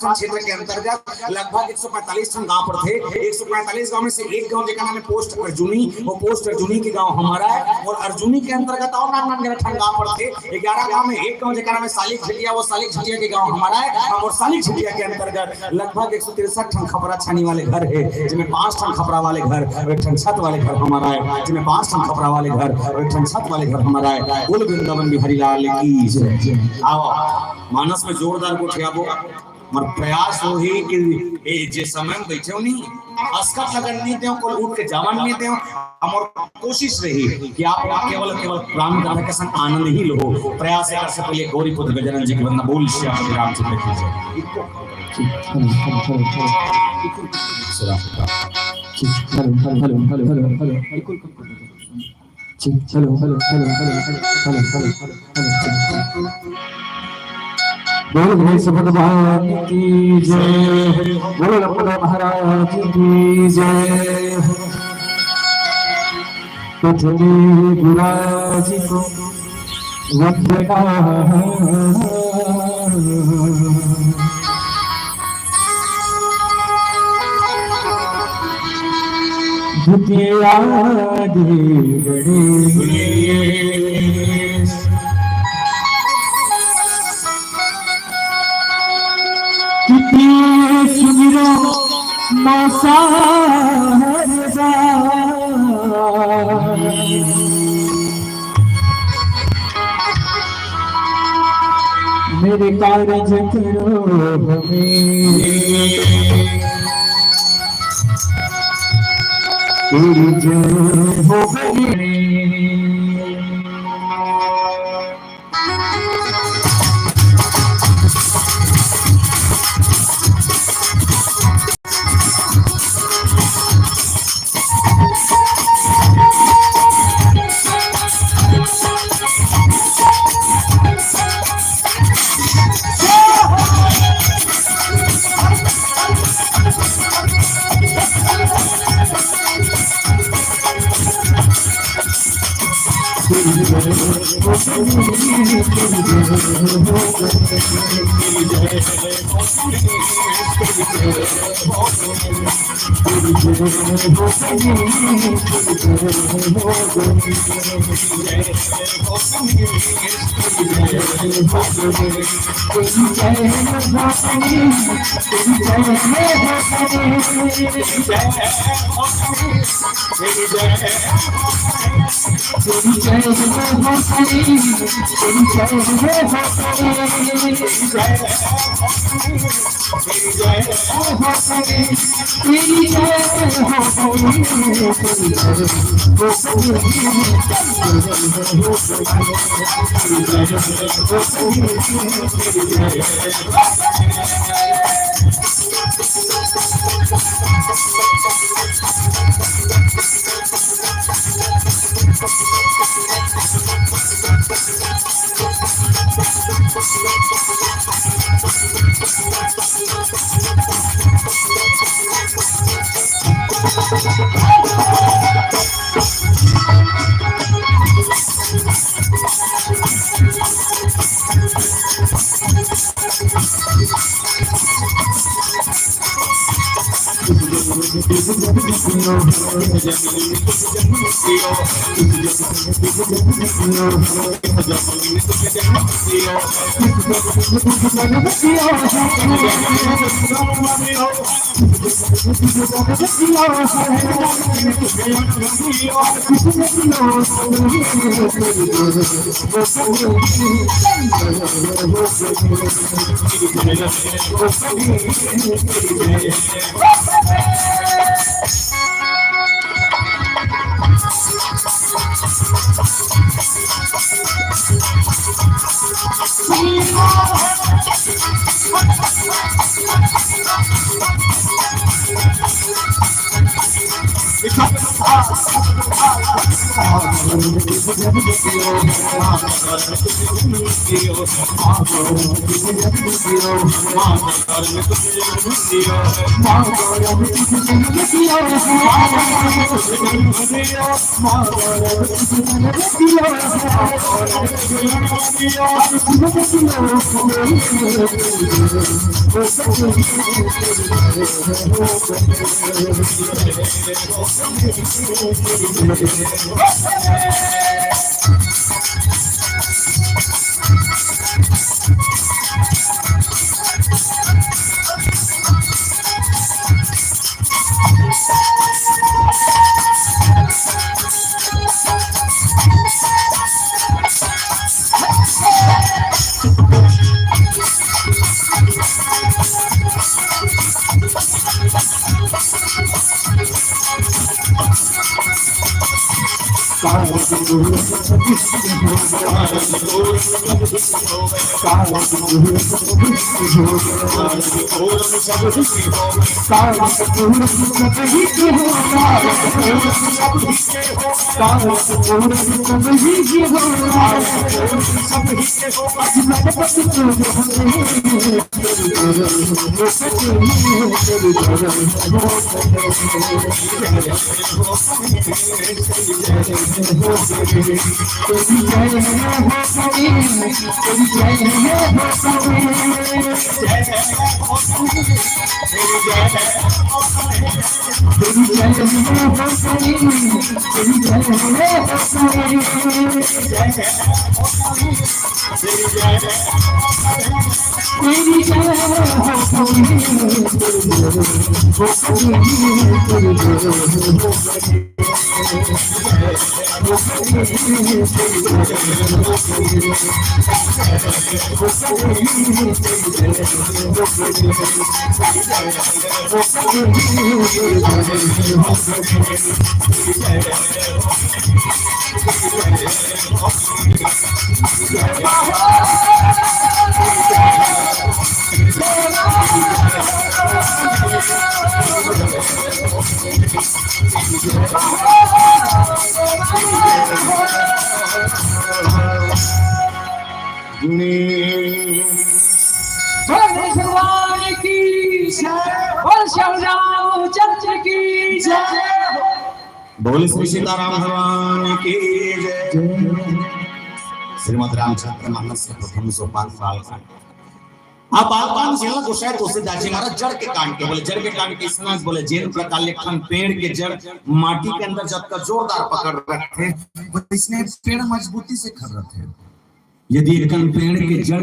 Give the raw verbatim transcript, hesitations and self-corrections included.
शासन क्षेत्र के अंतर्गत लगभग एक सौ पैंतालीस ठन गांव पड़थे। एक सौ पैंतालीस गांव में से एक गांव जेकर नाम है पोस्ट अर्जुनी, वो पोस्ट अर्जुनी के गांव हमारा है। और अर्जुनी के अंतर्गत और नान नान ठन गांव पड़थे। ग्यारह गांव में एक गांव जेकर नाम है सालिक झटिया, वो सालिक झटिया के गांव हमारा है। हम और सालिक झटिया के अंतर्गत लगभग एक सौ तिरसठ ठन खपरा छानी वाले घर है, जिसमें पांच ठन खपरा वाले घर और एक ठन छत वाले घर हमारा है, जिसमें पांच ठन खपरा वाले घर और एक ठन छत वाले घर हमारा है। बोल वृंदावन बिहारी लाल की जय। आओ, मानस में जोरदार गोठियाबो। मोर प्रयास होही कि ए जे समय में बैठे हो नहीं, असकत लगन नहीं देव, कोई उठ के जावन नहीं देव। हमर कोशिश रही कि आप केवल, केवल राम कथा के संग आनंद ही लो। प्रयास कर से पहले गौरी पुत्र गजानन जी की वंदना। बोल श्याम रामचंद्र की जय। Hello, hello, hello, hello, hello. ठीक, हेलो, हेलो, हेलो। बोल गणेश भगवान की जय, बोल लंबोदर महाराज की जय। पृथ्वी गुराज को वंदना। दुतिया दे गणेश। कितने सुमिरो मौसा। मेरे कारज करो हमें, तेरी जय हो गई। बोल गणेश भगवान की जय, बोल श्याम रामचंद्र की जय। बोल श्री सीताराम भगवान की जय। श्रीमद रामचरित मानस के प्रथम सोपान बालकांड। अब बालकांड जेला गोसाई तुलसीदास जी महाराज जड़ के कांड के बोले, जड़ के कांड के इसना बोले, जेन प्रकार ले एक ठन पेड़ के जड़ माटी के अंदर जतका जोरदार पकड़ रखथे, वइसने पेड़ मजबूती से खड़ रथे। यदि एक ठन पेड़ के जड़